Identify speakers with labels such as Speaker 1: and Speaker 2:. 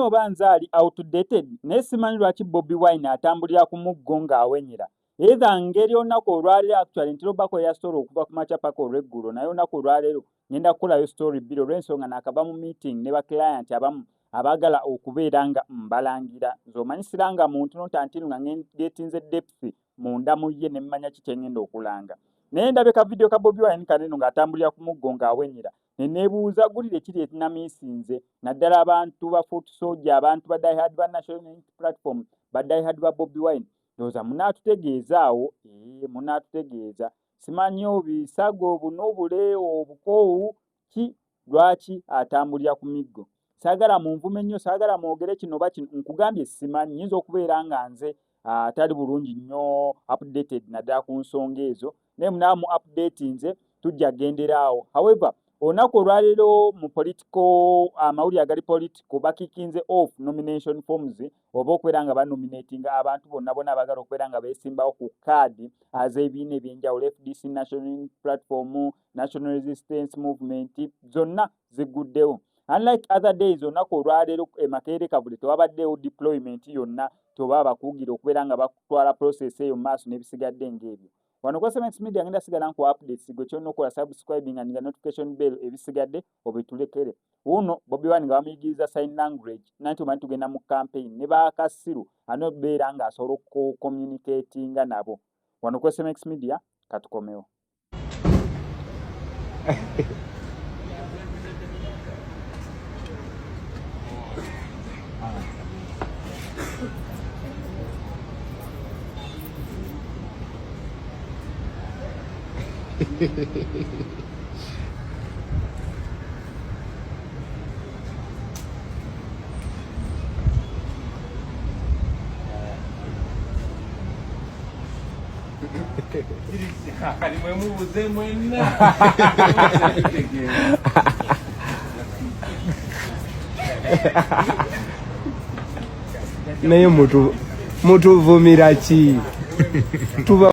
Speaker 1: oba nze ali outdated, naye simanyi lwaki Bobi Wine atambulira ku muggo ng'awenyera. Either ngeri olunaku olwaleero, actually ntera obakolera story okuva ku makya paka olweggulo, naye olunaku olwaleero ngenda kukolayo story bbiri olw'ensonga naakava mu meeting ne ba client abamu abaagala okubeera nga mbalangira. Nze omanyi siranga muntu not until nga ngetinze depth munda mu ye ne mmanya ki kye ngenda okulanga. Naye ndabye ka video ka Bobi Wine kano eno ng'atambulira ku muggo ng'awenyera, ne neebuuza gulire kiri ekinamiisinze, naddala abantu ba foot soldier, abantu ba diehard ba National Unity Platform, ba diehard ba Bobi Wine. Ndowooza munaatutegeeza awo, ee munaatutegeeza. Simanyi obisago obunubule obukoowu ki lwaki atambulira ku miggo. Saagala munvume nnyo, saagala mwogere kino oba kino, nkugambye simanyi, nyinza okubeera nga nze atali bulungi nnyo updated naddala ku nsonga ezo, naye munaamu updatinze tujja gendera awo. However, olunaku olwaleero mu political amawulire agali political, bakikinze off nomination forms oba okubeera nga banominatinga abantu bonna bonna abaagala okubeera nga beesimbawo ku kaadi az'ebibiina ebyenjawulo, FDC, National Platform, National Resistance Movement, zonna zigguddewo. Unlike other days, olunaku olwaleero e Makerere Kavule tewabaddeewo deployment yonna toba abakugira okubeera nga bakutwala process eyo mu maaso n'ebisigadde ng'ebyo. Wano kwa Semex Media ngenda sigala nkuwa updates, gwe kyolina okukola subscribing and notification bell, ebisigadde obitulekere. Wuuno Bobi Wine nga bamuyigiriza sign language, nanti omanyi tugenda mu campaign ne bakasiru alina okubeera ng'asobola okucommunicatinga nabo. Wano ku SMX Media katukomewo.
Speaker 2: Kati mwe mubuze mwenna.
Speaker 3: Naye mutuvumira ki? Tuba